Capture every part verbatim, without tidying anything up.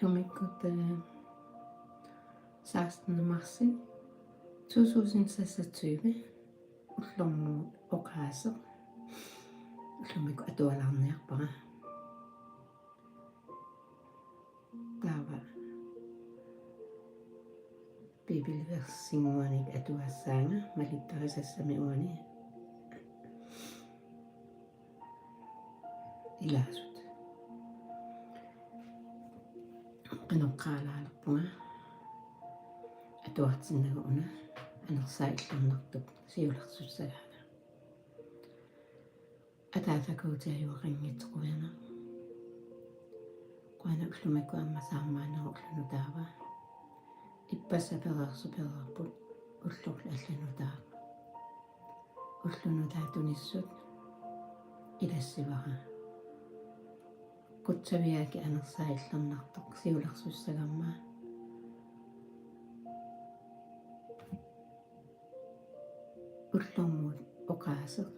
Ullumikkut, eh, sekstende marts to tusind seksogtyve. Ullormut oqaaseq. Ullumikkut atualaarniarpara. Taava Bibelversinnguanik atuassaanga malittarisassami uani ilaasut. Qinoqqaalaalerpunga atuartinnagu una anersaat illernartup siulersussagaanga. Ataaseq Guuti ajuaqanngitsoq qujanaq. Qujanaq ullumikkut aamma saarmaannerup ulloq nutaaq. Ippassaq pereersoq pereerput ullorlu allanut nutaaq. Ullorlu nutaaq tunissut ilassivara. Qutsavigaakki anersaat illernartoq siulersussagamma. Ullormut oqaaseq.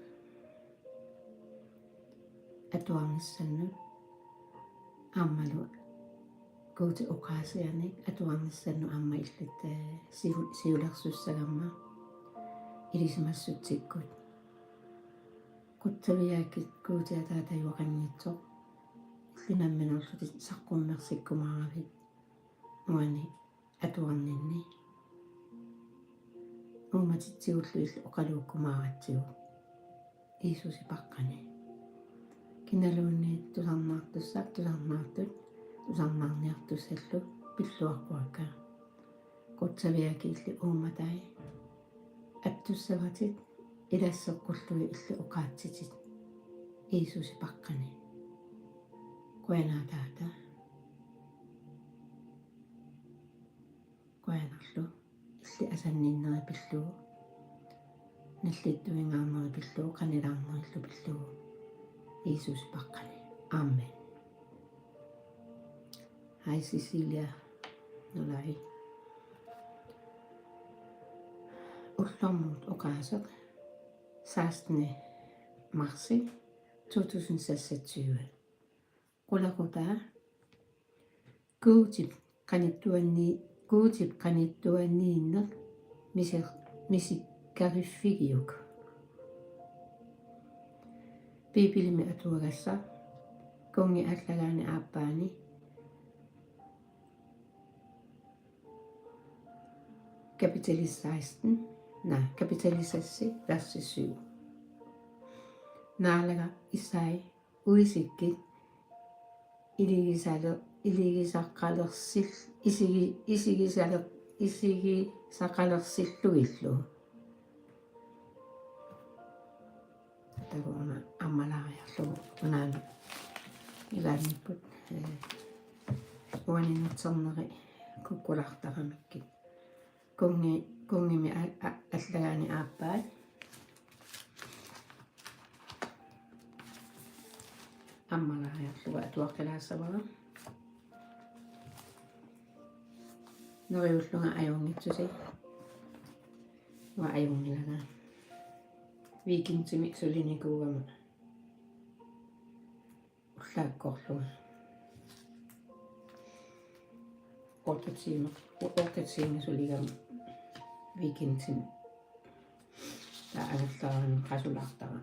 Atuarnissannut aammalu Guutip oqaasianik atuarnissannut aamma illit, eh, siu-, siulersussagamma ilisimassutsikkut. Qutsavigaakki Guuti Ataaseq ajuaqanngitsoq, illit nammineerlutit saqqummersikkumaaravit uani atuarninni. Uummatitsigullu illit oqaluukkumaaratsigu Jiisusip aqqani. Kinaluunniit tusarnaartussaq, tusarnaartut, tusarnaarniartussallu pilluaqquakka. Qutsavigaakki illit uummatai attussavatit, ilasseqqullugit illit oqaatsitit Jiisusip aqqani. Qujanaq Ataata. Qujanarlu illit asanninnerit pillugu, nallittuingaarnerit pillugu, qanilaarnerillu pillugu. Jiisusip aqqani. Amen. Hej Cecilia. Nalai. Ullormut oqaaseq sekstende marts to tusind seksogtyve. Qulequtaa. Guutip qanittuanni-, Guutip qanittuaniinneq misi-, misikkariffigiuk. Biibilimi atuagassaq Kunngi allagaani aappaani kapitali seksten, naa, kapitali seks, versi syv. Naalagaq Isai uisikkit iligisale-, iligisaqalersil-, isigi-, isigisale-, isigisaqalersillugillu. Takuuna ammalaariarlugu unaana ilaannikkut, eh, uani nutserneri kukkulartaramikkit. Kunngi-, Kunngimi a-, a-, allagaani aappaat. Ammalaariarlugu atuaqqilaassavara. Neriullunga ajunngitsusi. Uanga ajunngilanga. Weekendimi sulinikuugama. Ullaakkorlunga. Otte timer, otte timer suligama weekendimi. Taava angerlarama qasulaartara.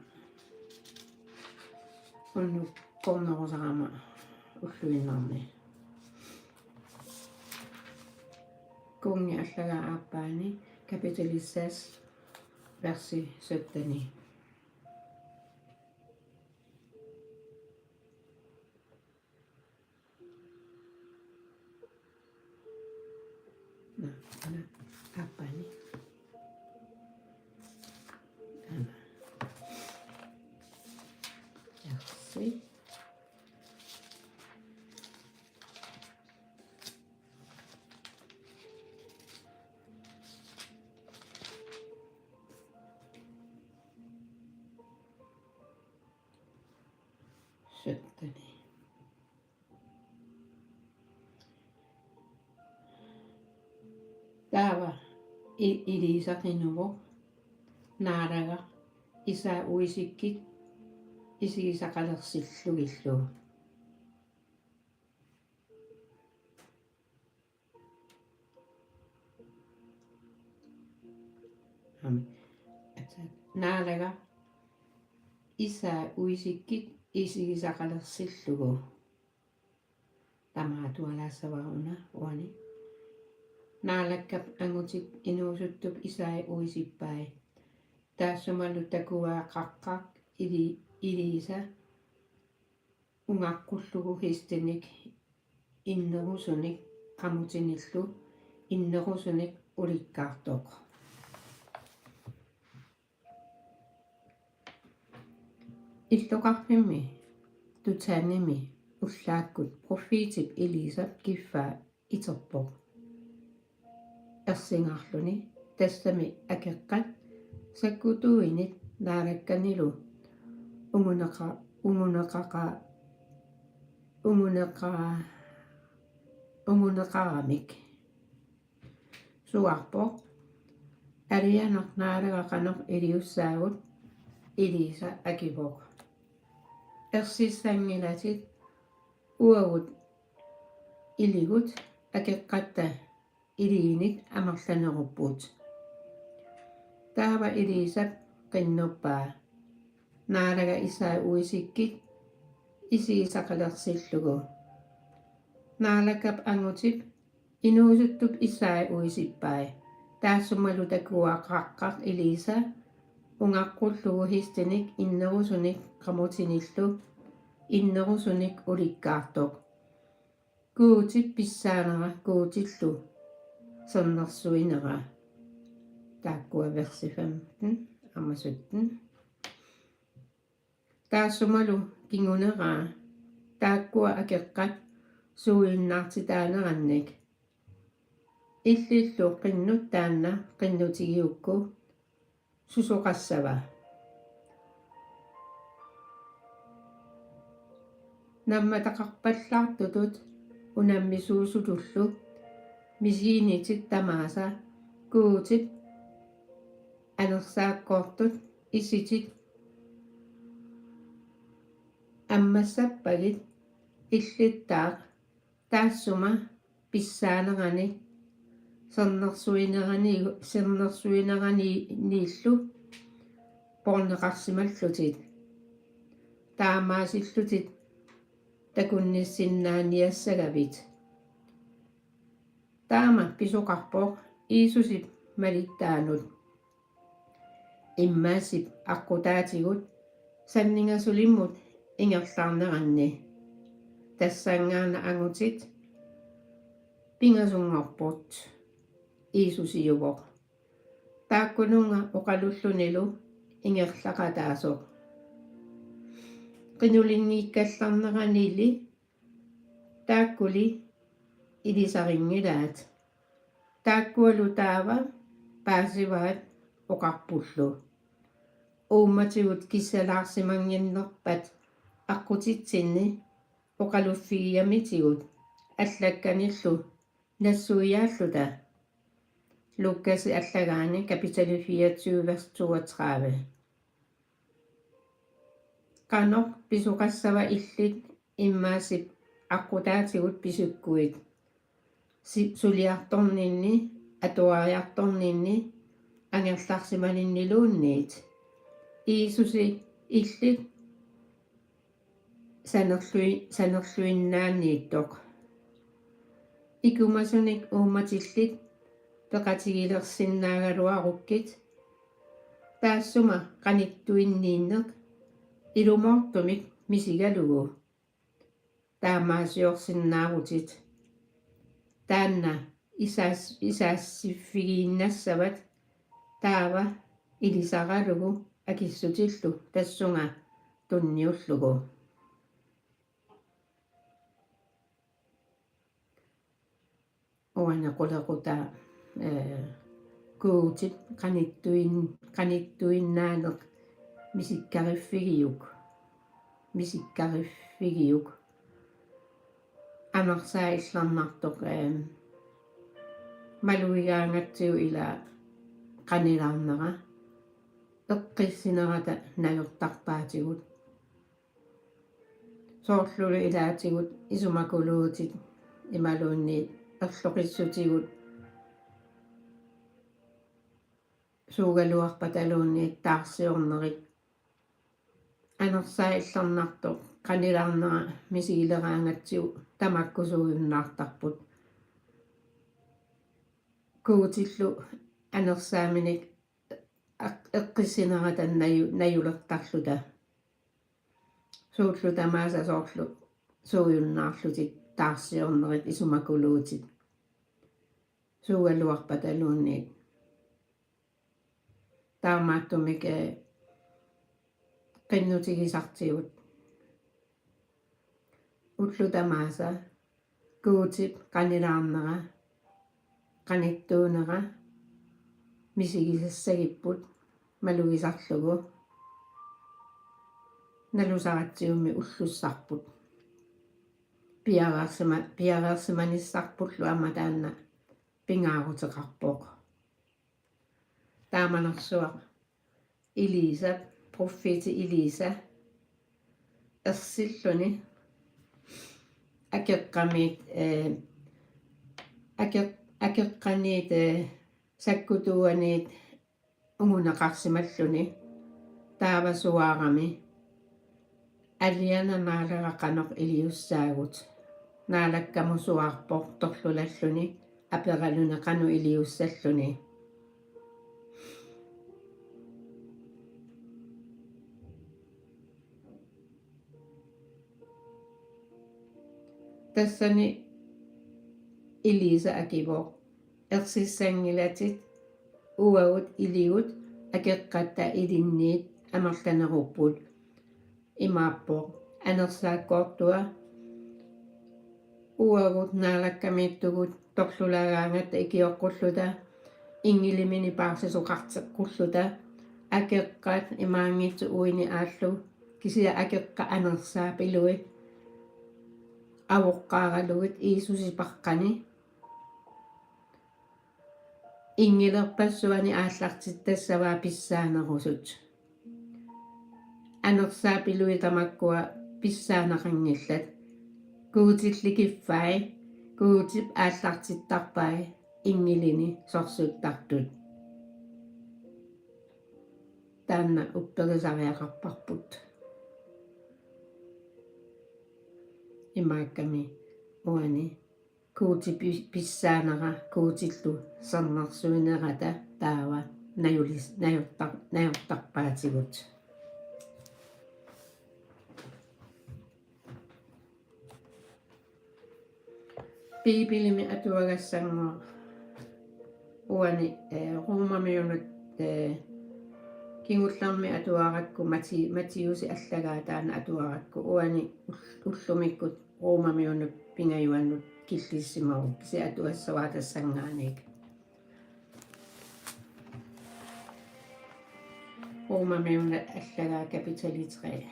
Unnuk qornerusarama ulluinnarni. Kunngi allagaa aappaani kapitali seks, versi sytten. Naa, naa, aappaani. Aana. Versi. Sytten. Taava i-, iligisaqinuvoq: Naalagaq Isai uisikkit isigisaqalersillugillu. Aamma. Aatsaat. Naalagaq Isai Uisikkit isigisaqalersillugu. Tamaatualaassavara una uani. Naalakkap angutit inuusuttup Isai uisippai. Taassumalu takuaa qaqqaq Eli-, Elisa ungaqqullugu hestinik innerusunik qamutinillu innerusunik ulikkaartoq. Illoqarfimmi Dotanimi ullaakkut pruffiitip Elisap kiffaa iterpoq ersingarluni, tassami akeqqat sakkutuinit naalakkanilu unguneqa-, unguneqaqa-, unguneqa-, unguneqaramik. Suarpoq: Alianaq, naalagaq qanoq iliussaagut? Elisa akivoq: Ersissanngilatit, uagut iligut akeqqatta iliinik amerlanerupput. Taava Elisap qinnuppaa: Naalagaq Isai Uisikkit isigisaqalersillugu. Naalakkap angutip inuusuttup Isai uisippai. Taassumalu takuaa qaqqaq Elisa ungaqqullugu hestinik innerusunik qamutinillu innerusunik ulikkaartoq. Guutip pissaanera Guutillu sernersuinera. Taakkua versi femten aamma sytten. Taassumalu kinguneraa taakkua akeqqat suujunnaartitaanerannik. Illillu qinnut taanna qinnutigiukku susoqassava? Nammataqarpallaartutut unammisuusutullu misiginnitit tamaasa Guutip anersaakkoortut isitit ammassappagit illittaaq taassuma pissaanerani sernersuinerani, sernersuineraniillu poorneqarsimallutit. Taamaasillutit takunnissinnaaniassagavit. Taama pisoqarpoq Jiisusip malittaanut. Immaasip aqqutaatigut sanningasulimmut ingerlaarneranni. Tassanngaannaq angutit pingasunngorput, Jiisusiuvoq. Taakkununnga oqalullunilu ingerlaqataasoq. Qinulinngikkallarneranili taakkuli ilisarinngilaat. Taakkualu taava paasivaat oqarpullu: Uummatigut kissalaarsimannginnerpat aqqutitsinni oqaluffigigamitigut allakkanillu nassuiaalluta. Lukasip allagaani kapitali fireogtyve vers toogtredive. Qanoq pisoqassava illit immaasip aqqutaatigut pisukkuit, si-, suliartorninni, atuariartorninni, angerlarsimaninniluunniit? Jiisusi illit sanerlui-, sanerluinnaanniittoq. Ikumasunik uummatillit peqatigilersinnaagaluarukkit, taassuma qanittuinniinneq ilumoortumik misigalugu. Taamaasiorsinnaavutit. Taanna isaas-, isaassiffigiinnassavat, taava ilisaralugu akissutillu tassunga tunniullugu. Uani qulequtaa, ee, Guutip qanittuin-, qanittuinnaaneq misikkariffigiuk, misikkariffigiuk. Amersaa illarnartoq, ee, malugigaangatsigu ila qanilaarnera, eqqissinerata najortarpaatigut. Soorlulu ilaatigut isumakuluutit imaluunniit erloqissutigut suugaluarpataluunniit taarsiornerit anersaallernartoq qanilaarnera misigileraangatsigu tamakku suujunnaartarput. Guutillu anersaaminik eq-, eqqissinerata naju-, najulertarluta. Suullu tamaasa soorlu suujunnaarlutik taarsiornerit isumakuluutit. Suugaluarpataluunniit. Taamaattumik, eh, qinnutigisartigut. Ullut tamaasa Guutip qanilaarnera, qanittuunera misigisassagipput malugisarlugu nalusaratsigummi ullussarput. Piareersima-, piareersimanissarpullu aamma taanna pingaaruteqarpoq. Taamanersuaq Elisa, profeeti Elisa, ersilluni akeqqamiit, eh, akeq-, akeqqaniit, eh, sakkutuuaniit unguneqarsimalluni taava suaarami: Aliana, naalagaq qanoq iliussaagut? Naalakkamut suaarpoq torlulalluni aperaluni qanoq iliussalluni. Tassani Elisa akivoq: Ersissanngilatit, uagut iligut akeqqatta ilinniit amerlanerupput. Imaappoq anersaakkoortua uagut naalakkamiittugut torlulaagaangatta ikioqqulluta inngiliminik paarsisoqarteqqulluta. Akeqqat imaanngitsut uini aallu, kisianni akeqqat anersaapilui avoqqaaralugit Jiisusipaqqani. Inngilerpassuani aallartittassavaa pissaanerusut. Anersaapilui tamakkua pissaaneqanngillat. Guutilli kiffai, Guutip aallartittarpai inngilini sorsuttartut. Taanna upperisariaqarparput. Imaakkami uani Guutip pi-, pissaanera Guutillu sermersuinerata taava najulis-, najortar-, najortarpaatigut. Biibilimi atuagassannguaq uani, eh, Romamiunut, eh, kingullermi atuarakku Mati-, Matiusi allagaa taanna atuarakku uani ull-, ullumikkut Romamiunut pingajuanut killissimavoq, kisianni atuassavara tassanngaanniit. Romamiunut allagaa kapitali tre.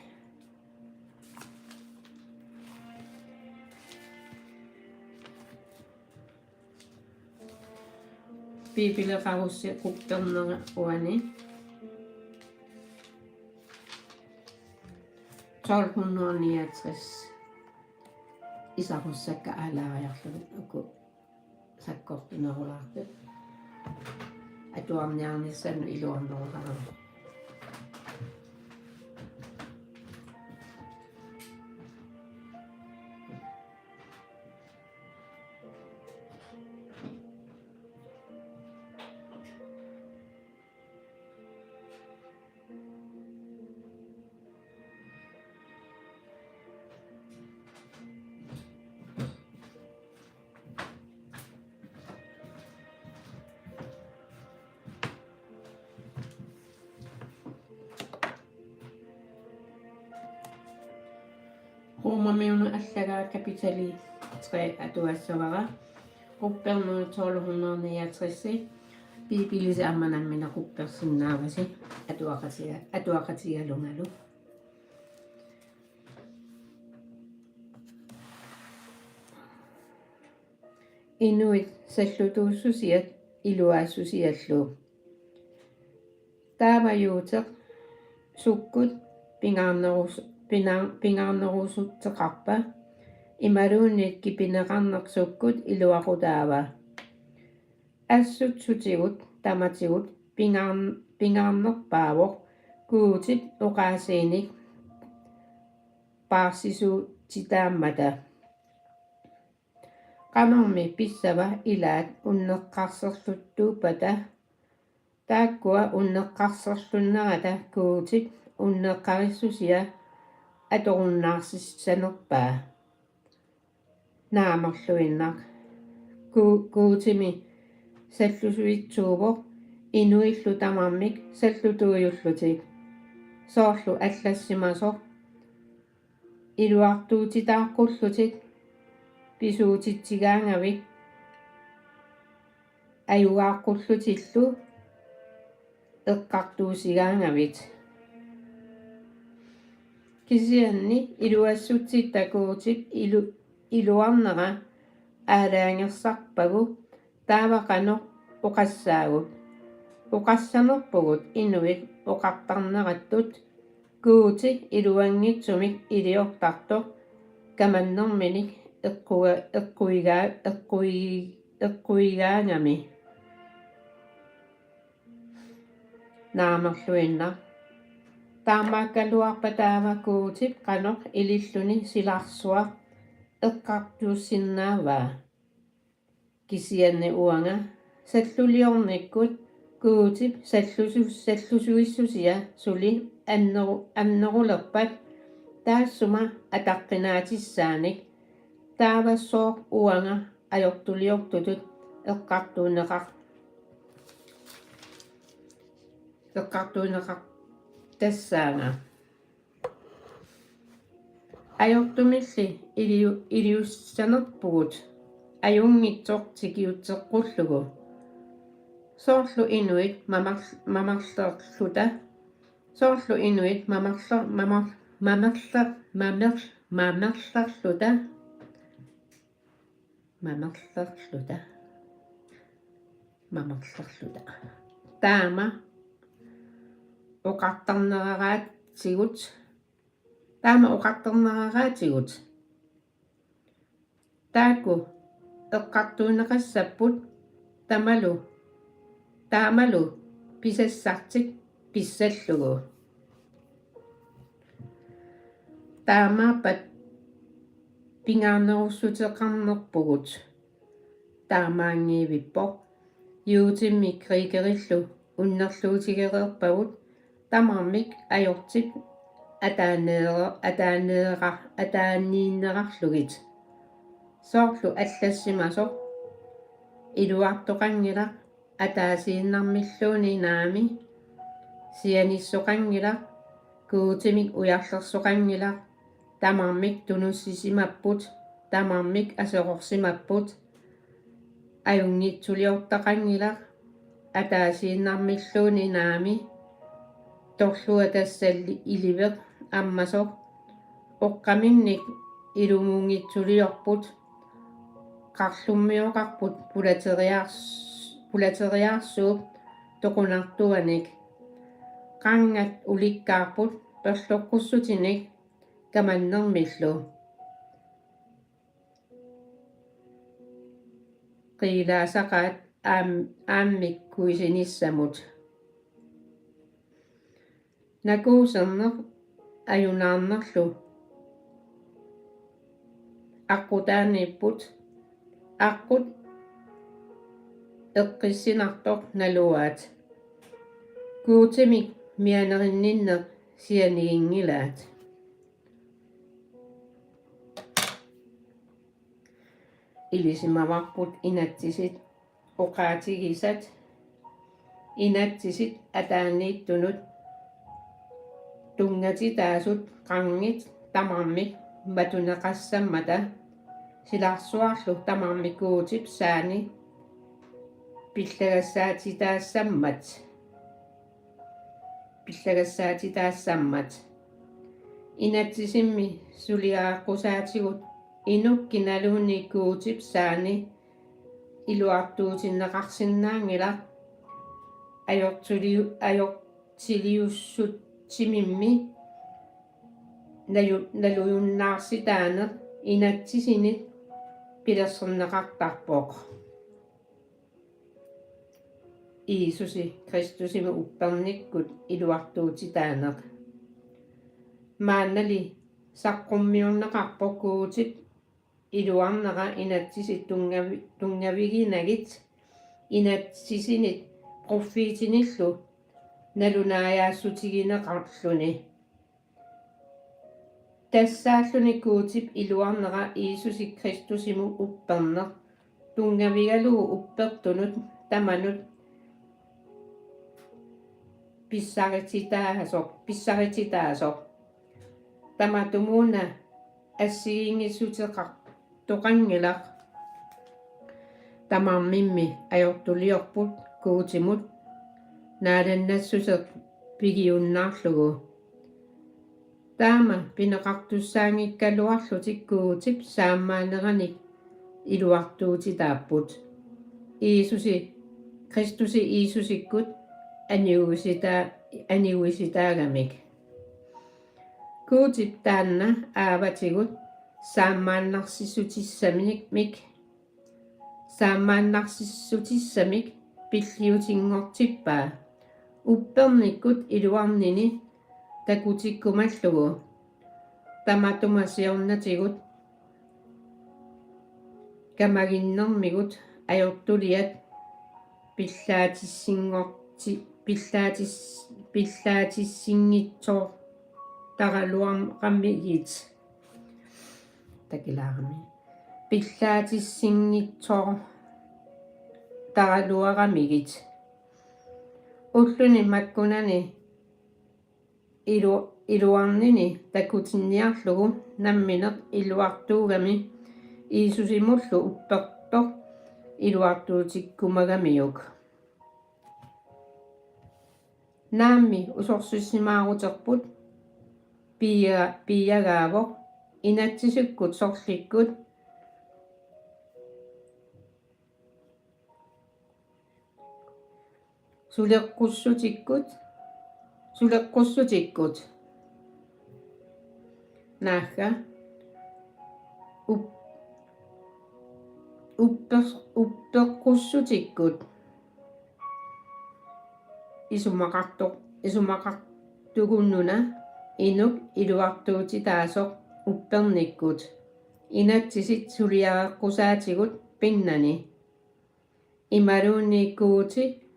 Biibileqarussi quppernera uani tolv hundrede niogtres. Isarussakka aalaariarlugit uku sakkortunerulaartut. Atuarniarnissannut iluarnerulaarami. Romamiunut allagaa kapitali tre atuassavara. Quppernera tolv hundrede niogtres. Biibilisi aamma nammineq quppersinnaavasi atuaqatiga-, atuaqatigalungalu. Inuit sallutuussusiat iluaassusiallu. Taava juuteq sukkut pingaarnerus-, pina-, pingaarnerusutseqarpa? Imaluunniit kipineqarneq sukkut iluaqutaava? Assut sutigut tamatigut pingaarn-, pingaarnerpaavoq Guutip oqaasiinik paarsisuutitaammata. Qanormi pissava ilaat unneqqarserluttuuppata? Taakkua unneqqarserlunnerata Guutip unneqqarissusia atorunnaarsissanerpaa. Naamerluinnaq. Gu-, Guutimi sallusuitsuuvoq inuillu tamarmik sallutuujullutik. Soorlu allassimasoq: Iluartuutitaaqqullutit pisuutitsigaangavit, ajugaaqqullutillu eqqartuussigaangavit. Kisianni iluassutsit takuutit ilu-, iluarnera aalajangersarpagu, taava qanoq oqassaagut? Oqassanerpugut inuit oqartarnerattut: Guuti iluanngitsumik iliortartoq kamannerminik eqquga-, eqquiga-, eqqui-, eqquigaangami. Naamerluinnaq. Taamaakkaluarpa taava Guutip qanoq ililluni silarsuaq eqqartuussinnaavaa? Kisianni uanga salluliornikkut Guutip sallusu-, sallusuissusia suli anneru-, annerulerpat taassuma ataqqinaatissaanik, taava sooq uanga ajortuliortutut eqqartuunneqar-, eqqartuunneqartassaanga? Ajortumilli iliu-, iliussanerpugut ajunngitsoq tikiutseqqullugu. Soorlu inuit mamarl-, mamarlerluta. Soorlu inuit mamarler-, mamar-, mamarler-, mamer-, mamarlerluta. Mamarlerluta. Mamarlerluta. Taama oqartarneraraatigut. Taama oqartarneraraatigut. Taakku eqqartuunneqassapput tamalu, taamalu pisassartik pissallugu. Taamaappat pingaarnerussuteqarnerpugut. Taamaanngivippoq. Juutimmi Kriegerillu unnerluutigereerpagut tamarmik ajortip ataaneera-, ataaneera-, ataaniinnerarlugit. Soorlu allassimasoq: Iluartoqanngilaq ataasiinnarmilluunniit naami. Sianissoqanngilaq, Guutimik ujarlersoqanngilaq, tamarmik tunussisimapput, tamarmik aserorsimapput, ajunngitsuliortaqanngilaq ataasiinnarmilluunniit naami. Torluatassalli iliveq ammasoq oqqaminnik ilumuunngitsuliorput, qarlummioqarput pulateriars-, pulateriarsuup toqunartuanik. Qarngat ulikkaarput perloqqussutinik kamannermillu. Qiilaasaqaat aam-, aammik kuisinissamut. Nakuuserneq ajunaarnerlu aqqutaaniipput, aqqut eqqissinartoq naluaat. Guutimik mianerinninneq sianiginngilaat. Ilisimavarput inatsisit oqaatigisat, inatsisit ataaniittunut tunngatitaasut qarngit tamarmik matuneqassammata, silarsuarlu tamarmik Guutip saani pillagassaatitaassammat. Pillagassaatitaassammat. Inatsisimmi suliaqqusaatigut inuk kinaluunniit Guutip saani iluartuutinneqarsinnaanngilaq, ajortiliu-, ajortiliussutsimimmi naju-, nalujunnaarsitaaneq inatsisinit pilersorneqartarpoq. Jiisusi Kristusimut uppernikkut iluartuutitaaneq. Maannali saqqummiunneqarpoq Guutip iluarnera inatsisit tunngavi-, tunngaviginagit inatsisinit pruffiitinillu nalunaajaassutigineqarluni. Tassaalluni Guutip iluarnera Jiisusi Kristusimut upperneq tunngavigalugu uppertunut tamanut pissarititaasoq, pissarititaasoq. Tamatumuuna assigiinngissutigeqartoqanngilaq. Tamarmimmi ajortuliorput Guutimut naalannassuseq pigiunnaarlugu. Taama pineqartussaanngikkaluarlutik Guutip saammaaneranik iluartuutitaapput. Jiisusi, Kristusi Jiisusikkut aniguisitaa-, aniguisitaagamik. Guutip taanna aavatigut saammaannarsissutissamik, saammaannarsissutissamik pilliutinngortippaa, uppernikkut iluarnini takutikkumallugu. Tamatuma siornatigut kamaginnermigut ajortuliat pillaatissinngorti-, pillaatis-, pillaatissinngitsoortaraluaramigit. Takilaarami. Pillaatissinngitsoortaraluaramigit. Ulluni makkunani ilu-, iluarnini takutinniarlugu nammineq iluartuugami Jiisusimullu uppertoq iluartuutikkumagamiuk. Naammi usorsissimaaruterput piia-, piiagaavoq inatsisikkut sorlikkut suleqqussutikkut, suleqqussutikkut. Naagga. Up-, upper-, uppeqqussutikkut. Isumaqartoq, isumaqartugununa inuk iluartuutitaasoq uppernikkut. Inatsisit suliareqqusaatigut pinnani. Imaluunniit Guuti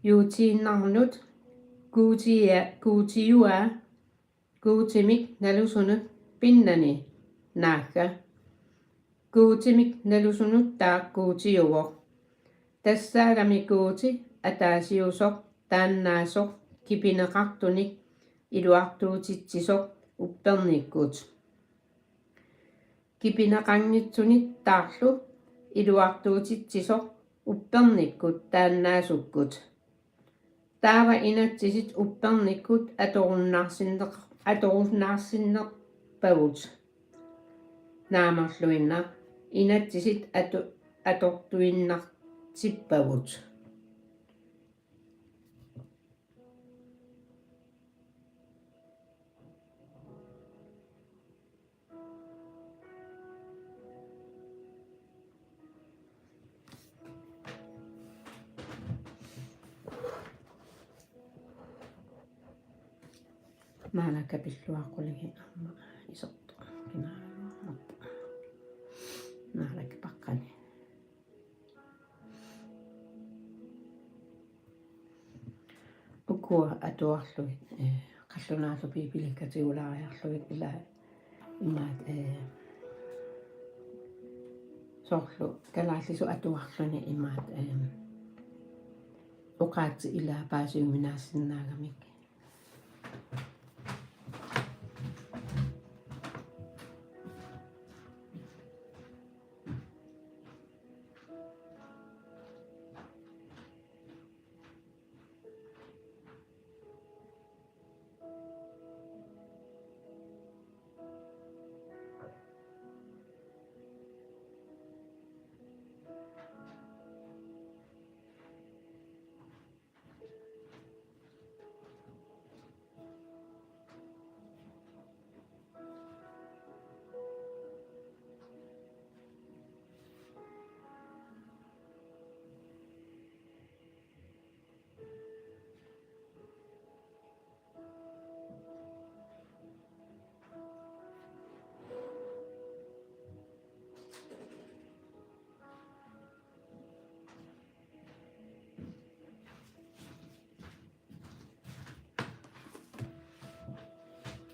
juutiinnarnut Guutia-, Guutiua, Guutimik nalusunut pinnani. Naagga. Guutimik nalusunut taaq Guutiuvoq. Tassaagami Guuti ataasiusoq taannaasoq kipineqartunik iluartuutitsisoq uppernikkut. Kipineqanngitsunittaarlu iluartuutitsisoq uppernikkut taannaasukkut. Taava inatsisit uppernikkut atorunnaarsinneq-, atorunnaarsinnerpagut. Naamerluinnaq inatsisit atu-, atortuinnartippagut. Naalakka pilluaqquligi aamma isertoq. Kinaagaluarnerpoq. Naalakka paqqani. Ukua atuarlugit, eh, qallunaallu Biibilikkatigulaariarlugit ila imaat, eh, soorlu kalaallisut atuarluni imaat, eh, oqaatsit ila paasiuminaasinnaagamik.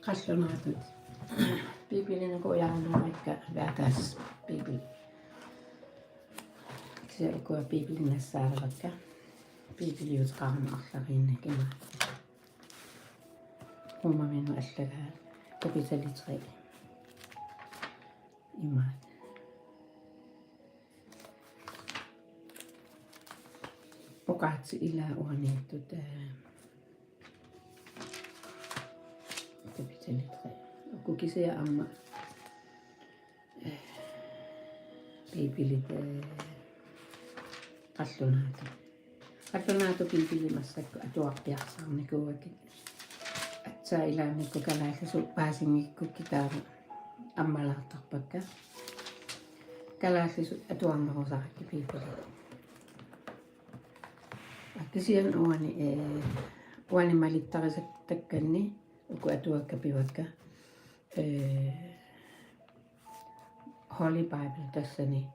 Qallunaatut. Biibilinikuujaarnerugakkit Verdens Bibel. Kisianni ukua Biibilit nassaalerakka. Biibiliuteqarama arlariinnakkit ima. Romaminut allagaa kapitali tre. Imaat. Oqaatsit ilaa uaniittut, eh, kapitali tre. Uku kisianni aamma, eh, Biibilit, eh, qallunaatut. Qallunaatut Biibilit massakkut atuarpiarsaarnikuuakka. Aatsaat ilaannikkut kalaallisut paasinngikkukku taava ammalaartarpakka. Kalaallisut atuarnerusarakkit Biibilit. Kisianni uani, eh, uani malittarisakkanni uku atuakkat pivakka, eh, Holy Bible tassani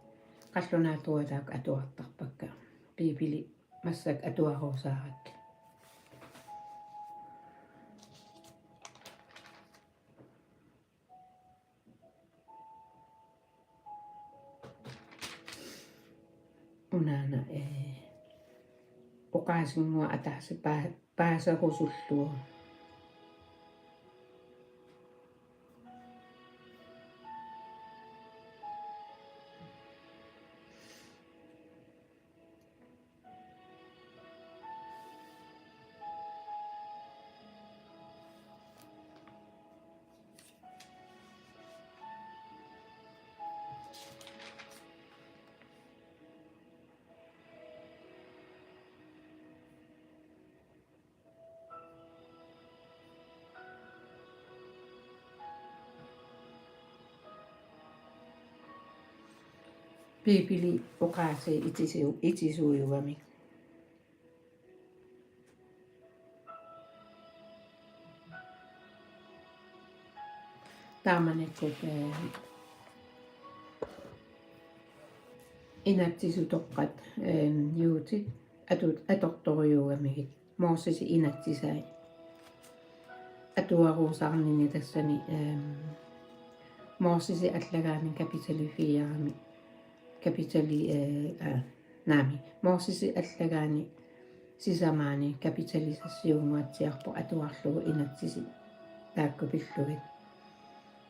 qallunaatuata atuartarpakka. Biibili massakkut atuarusaarakkit. Unaana, eh, oqaasinnguaq ataaseq paa-, paaserusullugu. Biibili oqaasii itisiu-, itisuujugamik. Taamanikkut, eh, inatsisitoqqat, eh, juutit atut-, atortorujuugamigit. Mosesi inatsisai. Atuarusaarnini tassani, ehm, Mosesi allagaani kapitali fire-mi. Kapitali, eh, ah, naamik. Mosesi allagaani sisamaani kapitali seksiunnguatsiarpoq atuarlugu inatsisit taakku pillugit.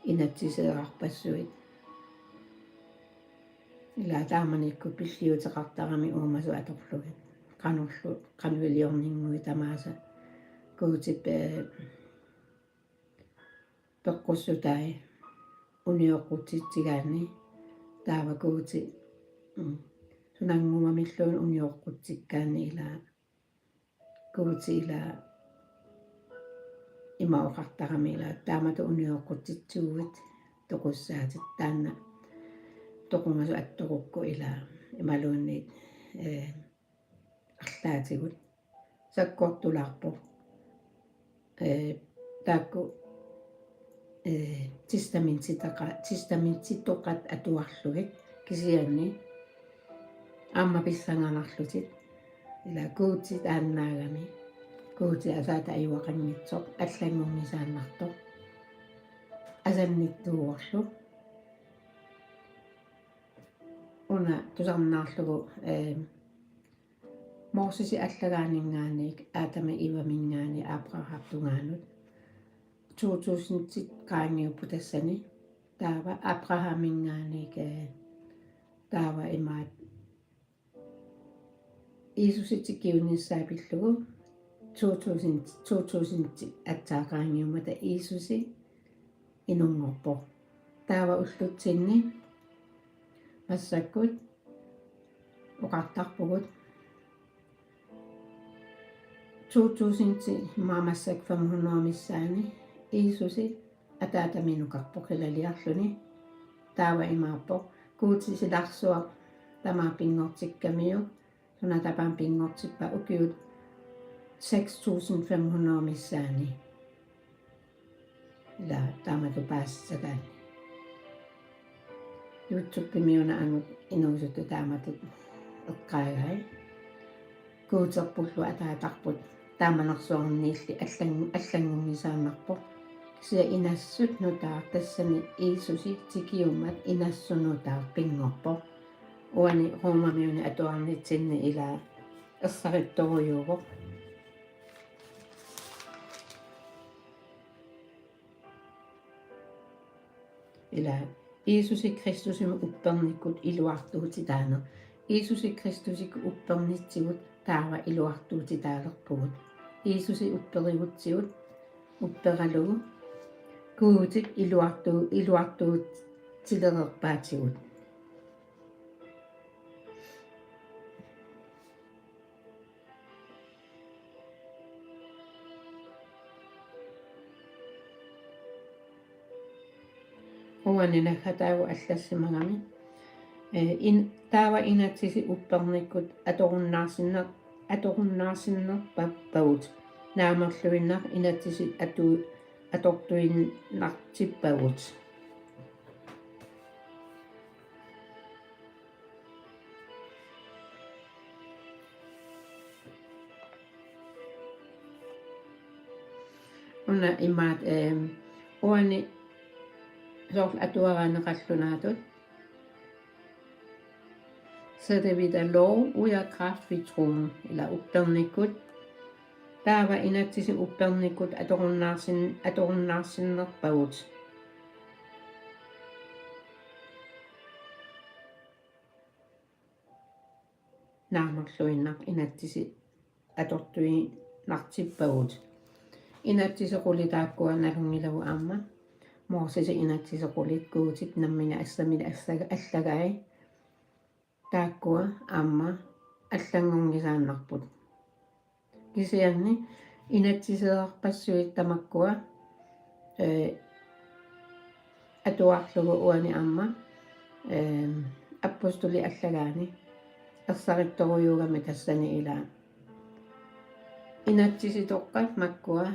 Inatsiseerarpassuit. Ila taamanikkut pilliuteqartaramik uumasut atorlugit. Qanorlu, qanoq iliorninnguit tamaasa Guutip, eh, peqqussutai unioqqutsitsigaanni taava Guuti, mm, sunanngumamilluunniit unioqqutsikkaanni ila Guuti ila ima oqartarami ila taamatut unioqqutsitsuuguit toqussaatit taanna toqungasut attorukku ila imaluunniit, eh, arlaatigut sakkortulaarpoq. Eh, taakku, eh, testamentitaqa-, testamentitoqqat atuarlugit kisianni aamma pissanganarlutik. Ila Guuti taannaagami. Guuti Ataata ajugaqanngitsoq, allanngunngisaannartoq. Asannittuuvorlu. Una tusarnaarlugu, eh, Mosesi allagaaninngaanniit Adamip Evaminngaanniit Abrahamip tungaanut to tusindit qaangiupput tassani. Taava Abrahaminngaanniit, eh, taava imaat Jiisusi tikiunnissaa pillugu to tusind, to tusindit aatsaat qaangiummata Jiisusi inunngorpoq. Taava ullutsinni massakkut oqartarpugut to tusindit immaqa massakkut fem hundrede missaani Jiisusi Ataataminukarpoq qilaliarluni. Taava imaappoq Guuti silarsuaq tamaat pinngortikkamiuk, suna tapaamik pinngortippat ukiut seks tusind fem hundrede missaani. Ila taamatut paasissagaanni. YouTube-imi una angut inuusuttut taamatut eqqaagai. Guuterpullu Ataatarput taamanersuarniilli allan-, allanngunngisaannarpoq. Kisianni inassut nutaaq tassani Jiisusi tikiummat inassut nutaaq pinngorpoq. Uani Romamiuni atuarnitsinni ila ersarittorujuuvoq. Ila Jiisusi Kristusimi uppernikkut iluartuutitaaneq. Jiisusi Kristusikkut uppernitsigut taava iluartuutitaalerpugut. Jiisusi upperigutsigu, upperalugu Guutip iluartu-, iluartuutilererpaatigut. Uani naggataagut allassimagami. Eh, in-, taava inatsisit uppernikkut atorunnaarsinner-, atorunnaarsinnerpappagut. Naamerluinnaq inatsisit atu-, atortuinnartippagut. Una imaat, ehm, uani soorlu atuaraanni qallunaatut. Så det vil der lov ud af kraft vi troen, eller uppernikkut. Taava inatsisit uppernikkut atorunnaarsin-, atorunnaarsinnerpagut. Naamerluinnaq inatsisit atortuinnartippagut. Inatsisit qulit taakkua nalunngilagut aamma. Moses' inatsisit qulit Guutip nammineq assamik assaga-, allagai. Taakkua aamma allanngorniarsaannarput. Kisianni inatsiseerpassuit tamakkua, eh, atuarlugu uani aamma, eh, apostolit allagaanni ersarittorujuugami tassani ila. Inatsisitoqqat makkua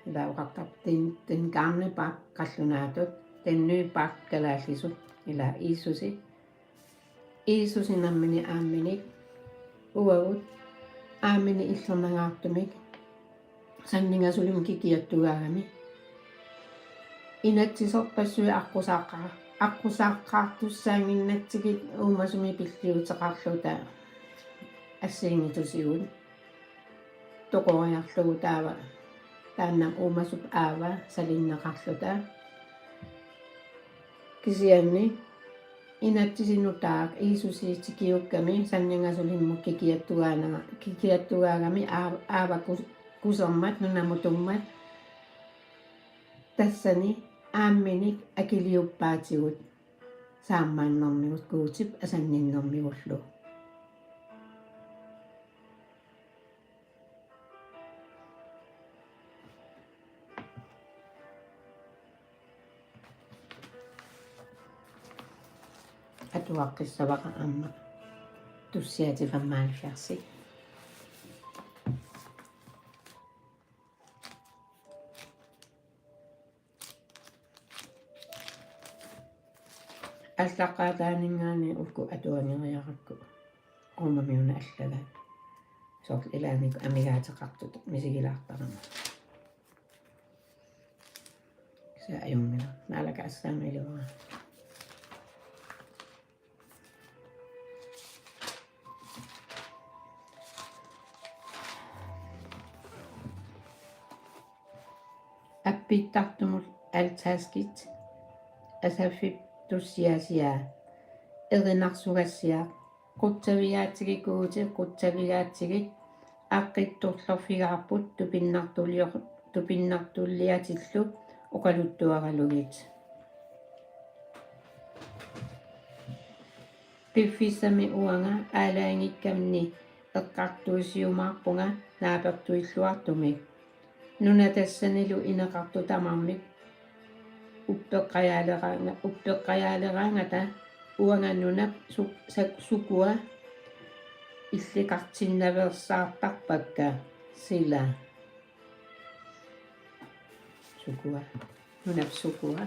ila oqartarput den, den gamle pagt qallunaatut, den nye pagt kalaallisut, ila Jiisusi. Jiisusi nammineq aamminik, uagut aamminik illernangaartumik sanningasulimmut kikiattugaagami. Inatsiserpassuit aqqusaaqqa-, aqqusaaqaartussaannginnatsigit uumasumik pilliuteqarluta assigiinngitsusigut. Toqoriarlugu taava taanna uumasup aava salinneqarluta. Kisianni inatsisit nutaaq Jiisusi tikiukkami sanningasulimmut kikiattugaana-, kikiattugaagami aa-, aava kus-, kusermat nunamutummat tassani aamminik akiliuppaatigut saammaannermigut Guutip asanninnermigullu. Atuaqqissavara aamma tussiatit femoghalvfjerds. Allaqqaataaninngaanniit uku atuaneriarakku. Uumami una allagaat. Soorlu ilaanni amigaateqartut misigilaartarama. Kisianni ajunngilaq. Naalakaassaammik iluara. Appittartumut altaskit asaffiptussiaasiaa erinarsugassiaq. Qutsavigaatsigit Guuti, qutsavigaatsigit aqqittorlorfigaarput tupinnartulior-, tupinnartuliatillu oqaluttuaralugit. Piffissami uanga aalajangikkami eqqartuussiumaarpunga naapertuilluartumik. Nuna tassanilu ineqartut tamarmik uppeqqajaaleraanga-, uppeqqajaaleraangata uanga nunap su-, sa-, sukua illikartinnaveersaartarpakka sila. Sukua. Nunap sukua.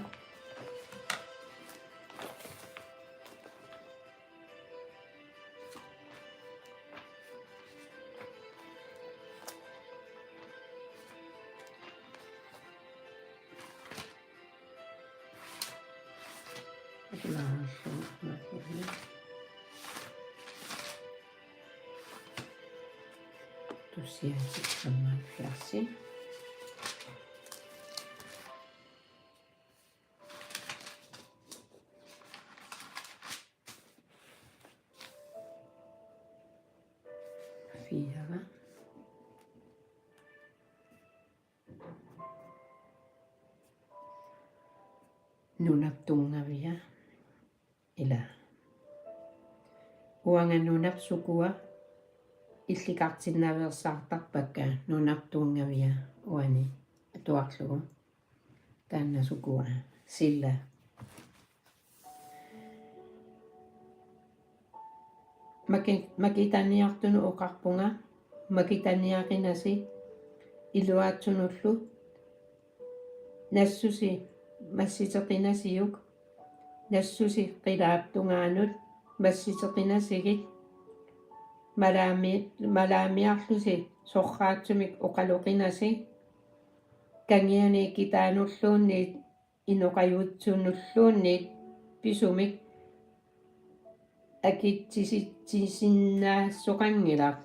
Tusiaasiit femoghalvfjerds. Fire. Nunap tunngavia. Ila. Uanga nunap sukua illikartinnaveersaartarpakka nunap tunngavia uani atuarlugu. Taanna sukua sila. Maki-, makitaniartunut oqarpunga, makitaniaqinasi iluaatsunullu, nassusi massiteqinasiuk, nassusi qilaap tungaanut massiteqinasigit, malaami-, malaamiarlusi sorraatsumik oqaloqinasi, kangiani kitaanulluunniit inoqajutsunulluunniit pisumik akitsisitsisinnaasoqanngilaq.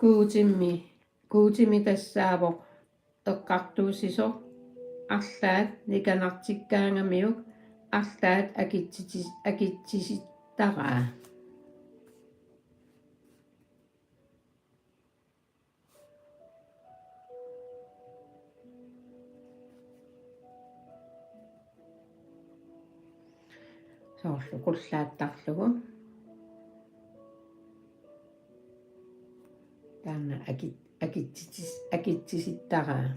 Guutimmi, Guutimi tassaavoq eqqartuussisoq, arlaat nikanartikkaangamiuk arlaat akitsitsis-, akitsisittaraa. Soorlu qullaattarlugu. Taanna aki-, akitsitsis-, akitsisittaraa.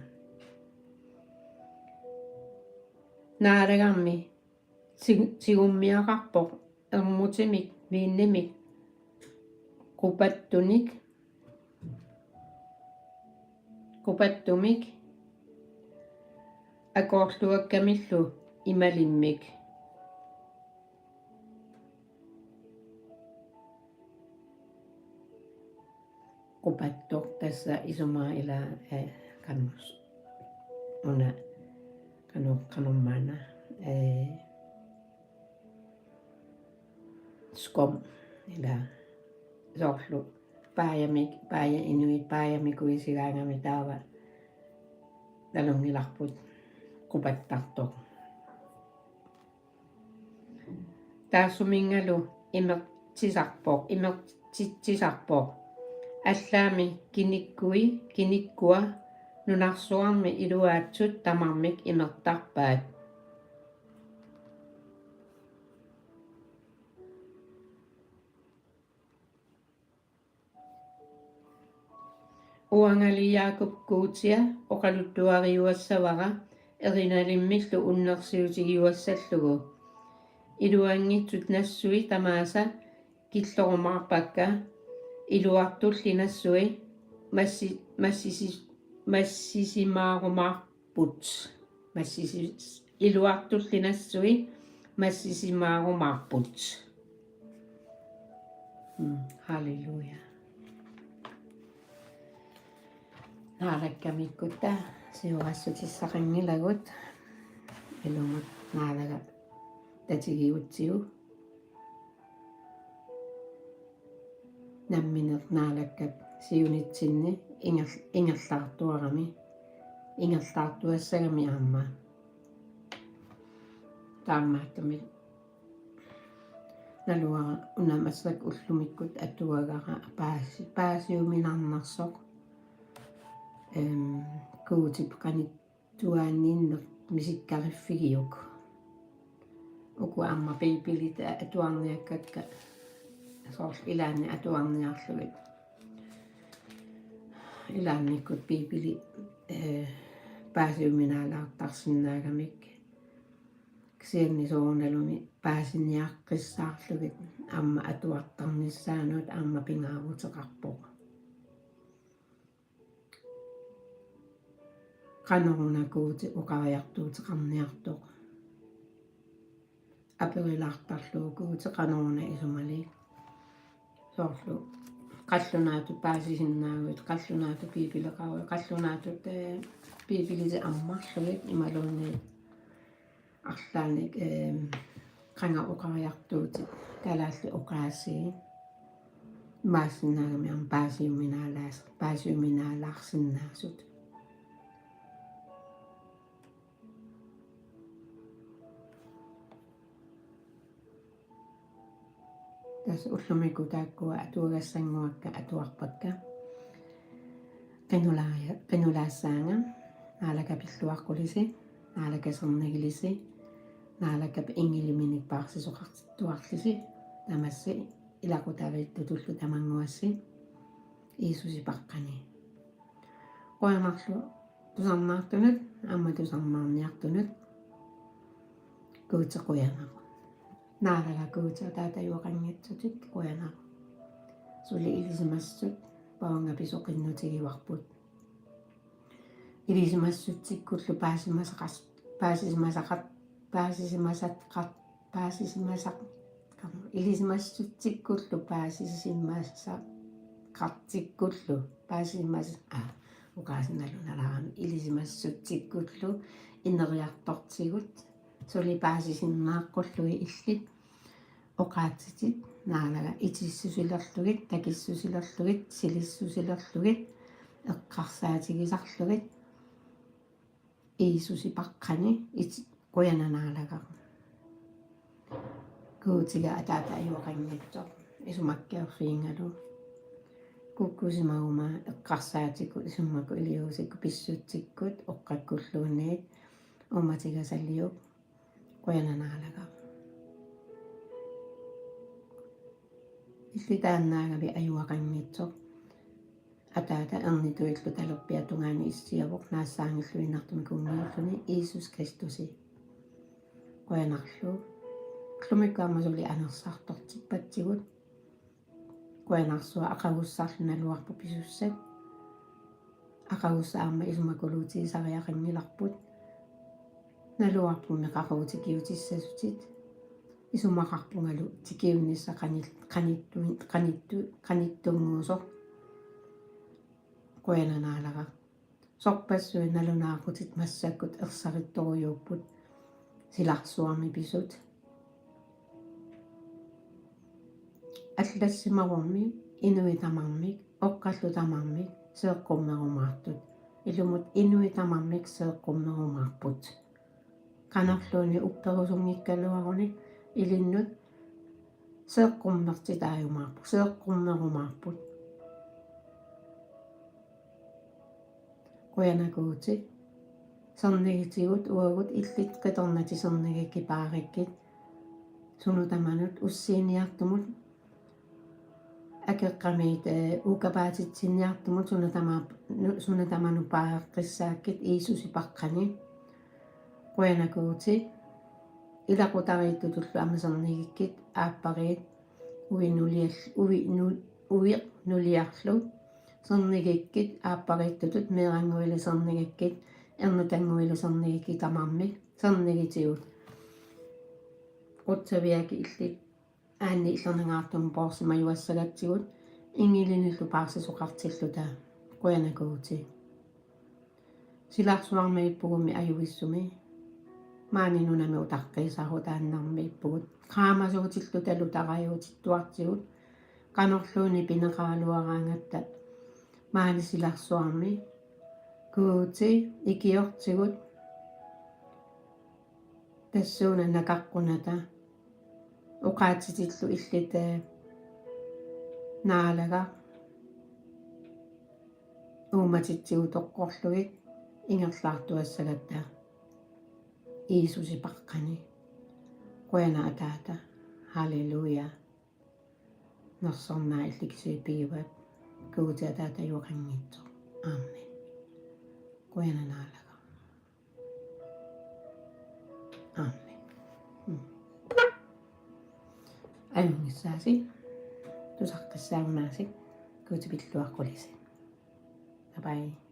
Naalagarmi Sig-, sigummiaqarpoq ermutimik, viinimik, qupattunik, qupattumik, akoorluakkamillu imalimmik. Qupattoq tassa isumaa ila, eh, qanoq. Una qanoq, qanormaana, eh, skum ila soorlu paajamik, paaja inuit paajamik kuisigaangami taava nalunngilarput qupattartoq. Taassuminngalu imertitsisarpoq, imertitsisarpoq. Allaammi kinikkui, kinikkua nunarsuarmi iluaatsut tamarmik imertarpaat. Uangali Jaakup Guutia oqaluttuariuassavara erinalimmillu unnersiutigiuassallugu. Iluanngitsut nassui tamaasa killorumaarpakka, iluartulli nassui massi-, massisi-, massisimaarumaar-, put. Massisi-, iluartulli nassui massisimaarumaarput. Mm, halleluja. Naalakkamikkutta siuassutissaqanngilagut. Ilumut naalaga tatigiutsigu. Nammineq Naalakkat siunitsinni inger-, ingerlaartuarami, ingerlaartuassagami aamma. Taamaattumik naluara una massakkut ullumikkut atuagara paasi-, paasiuminarnersoq. Em, Guutip qanit- tuaanninneq misikkariffigiuk. Uku aamma Biibilit atuarniakkakka soorlu ilaanni atuarniarlugit. Ilaannikkut Biibili, eh, paasiuminaalaartarsinnaagamik. Kisianni soorunalumi paasiniaqqissaarlugit aamma atuartarnissaanut aamma pingaaruteqarpoq. Qanoruna Guuti oqariartuuteqarniartoq. Aperilaartarlugu Guuti qanoruna isumalik. Soorlu qallunaatut paasisinnaaguit, qallunaatut Biibileqaruit, qallunaatut, eh, Biibilit ammarlugit imaluunniit arlaannik, ehm, qanga oqariartuutit kalaallit oqaasii. Imaassinnaagami aamma paasiuminaalaas-, paasiuminaalaarsinnaasut. Tassa ullumikkut taakkua atuagassannguakka atuarpakka. Qinulaaja-, qinulaassaanga, Naalakap pilluaqqulisi, Naalakap sernigilisi, Naalakap inngiliminik paarsisoqartittuarlisi, tamassi ilaqutariittutullu tamannguassi Jiisusip aqqani. Qujanarlu tusarnaartunut, aamma tusarnaarniartunut. Guuti qujanaq. Naalagaq Guuti, Ataata ajuaqanngitsutit, qujanaq. Suli ilisimassutsit paunga pisoqinnutigivavut. Ilisimassutsikkullu paasimasaqas-, paasisimasaqat-, paasisimasaqat-, paasisimasaq-, ilisimassutsikkullu paasisimasaqartikkullu paasisimas-, aa, oqaasinnalu nalaarami, ilisimassutsikkullu ineriartortigut suli paasisinnaaqqullugu illit oqaatsitit, Naalagaq, itissusilerlugit, takissusilerlugit, silissusilerlugit, eqqarsaatigisarlugit Jiisusip aqqani. It-, qujanaq Naalagaq. Guuti Ataata ajuaqanngitsoq, isumakkeerfigingalu kukkusimaguma eqqarsaatikkut isummakkut iliuusikkut pissutsikkut oqqakkulluunniit uummatigisaliuk. Qujanaq Naalagaq. Illit taannaagavit ajuaqanngitsoq. Ataata, ernituillu talerpiata tungaanut issiavoq naassaanngilluinnartumik kunngiulluni Jiisus Kristusi. Qujanarlu. Ullumikkut aamma suli anersartortippatsigut. Qujanarsuaq, aqagussarlu naluarput pisussat. Aqagussat aamma isumakuluutigisariaqanngilarput. Naluarpummi qaqugu tikiutissasutit. Isumaqarpungalu tikiunnissaq qanit-, qanittu-, qanittu-, qanittunnguusoq. Qujanaq Naalagaq. Sorpassuit nalunaaqutit massakkut ersarittorujuupput silarsuarmi pisut. Allassimavormi inuit tamarmik, oqqallu tamarmik seeqqummerumaartut. Ilumut inuit tamarmik seeqqummerumaarput. Qanorluunniit upperusunngikkaluarunik ilinnut seeqqummertitaajumaarput, seeqqummerumaarput. Qujanaq Guuti. Sernigitigut uagut illit qitornatit sernigikkit paarikkit. Suna tamanut ussiiniartumut akeqqamiit, eh, uukkapaatitsinniartumut suna tama-, nu-, suna tamanut paareqqissaakkit Jiisusip aqqani. Qujanaq Guuti. Ilaqutariittutullu aamma sernigikkit aappariit uinulial-, uinu-, uinuliarlu sernigikkit aappariittutut, meerannguilu sernigikkit, ernutannguilu sernigikkit tamarmik sernigitigut. Qutsavigakkit illit aanni illernangaartumut poorsimajuassagatsigut, inngilinillu paarsisoqartilluta. Qujanaq Guuti. Silarsuarmiippugummi ajuvissumi. Maani nunami utaqqiisaarutaannarmiippugut. Qaamasuutillutalu tarajuutittuartigut. Qanorluunniit pineqaraluaraangatta maani silarsuarmi. Guuti, ikiortigut. Tassuuna nakaqqunata. Oqaatsitillu illit, eh, Naalagaq, uummatitsigut toqqorlugit ingerlaartuassagatta Jiisusip aqqani. Qujanaq Ataata. Halleluja. Nersornaa illit kisiat pigivat. Guuti Ataata ajuaqanngitsoq. Amen. Qujanaq Naalagaq. Amen. Mm. Ajunngissaasi. Tusaqqissaagunaasi. Guuti pilluaqqulisi. Bye bye.